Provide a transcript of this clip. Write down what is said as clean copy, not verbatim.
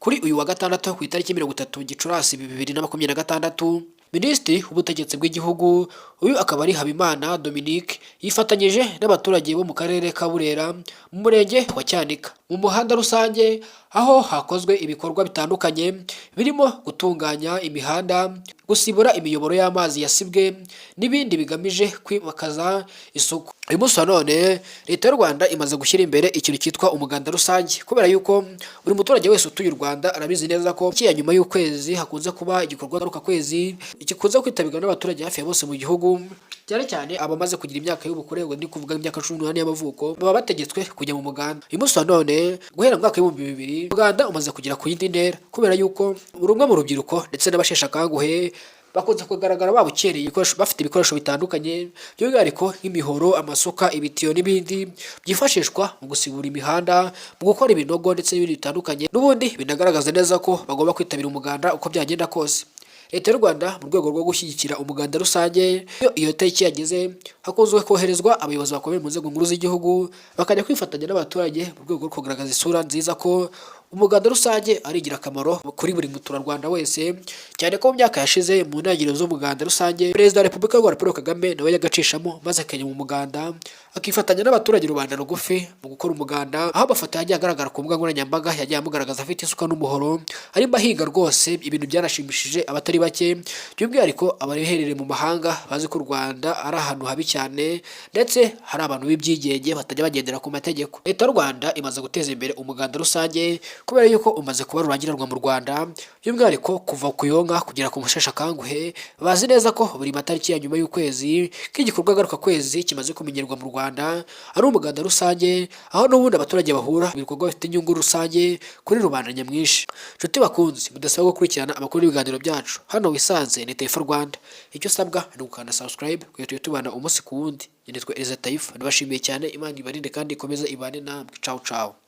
Kuri uyu wa gatandatu, ku itariki 30 Gicurasi 2026, Minisitiri w'Ubutegetsi bw'Igihugu, uyu akaba ari Habimana Dominique, yifatanyije n'abaturage bo mu karere ka Burera, mu murenge wa Cyanika, mu muhanda rusange, aho hakozwe ibikorwa bitandukanye birimo gutunganya imihanda, gusibura imiyoboro y'amazi yasibwe n'ibindi bigamije kwimakaza isuku. Uyu munsi wa none Leta y'u Rwanda imaze gushyira imbere ikintu cyitwa umuganda rusange, kubera yuko buri muturage wese utuye u Rwanda arabizi neza ko kiriya nyuma y'ukwezi hakunze kuba igikorwa ngarukakwezi gikunze kwitabirwa n'abaturage hafi ya bose mu gihugu, cyane cyane abamaze kugira imyaka y'ubukure. Ubwo ndi kuvuga imyaka 18 y'amavuko, baba bategetswe kujya mu muganda. Uyu munsi wa none, guhera mu mwaka w'2000, umuganda umaze kugera ku yindi ntera, kubera yuko buri umwe mu rubyiruko ndetse n'abasheshe akanguhe bakunze kugaragara babukereye ibikoresho, bafite ibikoresho bitandukanye, by'umwihariko nk'imihoro, amasuka, ibitiyo n'ibindi byifashishwa mu gusibura imihanda, mu gukora ibinogo ndetse n'ibindi bitandukanye, n'ubundi binagaragaza neza ko bagomba kwitabira umuganda uko byagenda kose. Leta y'u Rwanda, mu rwego rwo gushyigikira umuganda rusange, iyo iyo tariki yageze hakunzwe koherezwa abayobozi bakomeye mu nzego nkuru z'igihugu, bakajya kwifatanya n'abaturage mu rwego rwo kugaragaza isura nziza ko umuganda rusange ari ingirakamaro kuri buri muturarwanda wese, cyane ko mu myaka yashize, mu ntangiriro z'umuganda rusange, Perezida wa Repubulika y'u Rwanda Paul Kagame nawe yagacishamo maze akajya mu muganda, akifatanya n'abaturage rubanda rugufi mu gukora umuganda, aho amafoto yagiye agaragara ku mbuga nkoranyambaga yagiye amugaragaza afite isuka n'umuhoro arimo ahinga rwose, ibintu byanashimishije abatari bake, by'umwihariko abaherereye mu mahanga bazi ko u Rwanda ari ahantu habi cyane ndetse hari abantu b'ibyigenge batajya bagendera ku mategeko. Leta y'u Rwanda imaze guteza imbere umuganda rusange kubera yuko umaze kuba rurangiranwa mu Rwanda, by'umwihariko kuva ku yonka kugera ku musheshe akanguhe, bazi neza ko buri matariki ya nyuma y'ukwezi k'igikorwa ngarukakwezi kimaze kumenyerwa mu Rwanda ari umuganda rusange, aho n'ubundi abaturage bahura mu bikorwa bifite inyungu rusange kuri rubanda nyamwinshi. Nshuti bakunzi mudasaba gukurikirana amakuru n'ibiganiro byacu hano, wisanze ni Taifa Rwanda. Icyo usabwa ni ugukanda subscribe kugira tujye tubana umunsi ku wundi. Nitwa Eliza Taifa, ndabashimiye cyane. Imana ibarinde kandi ikomeze ibane namwe. Ciao ciao.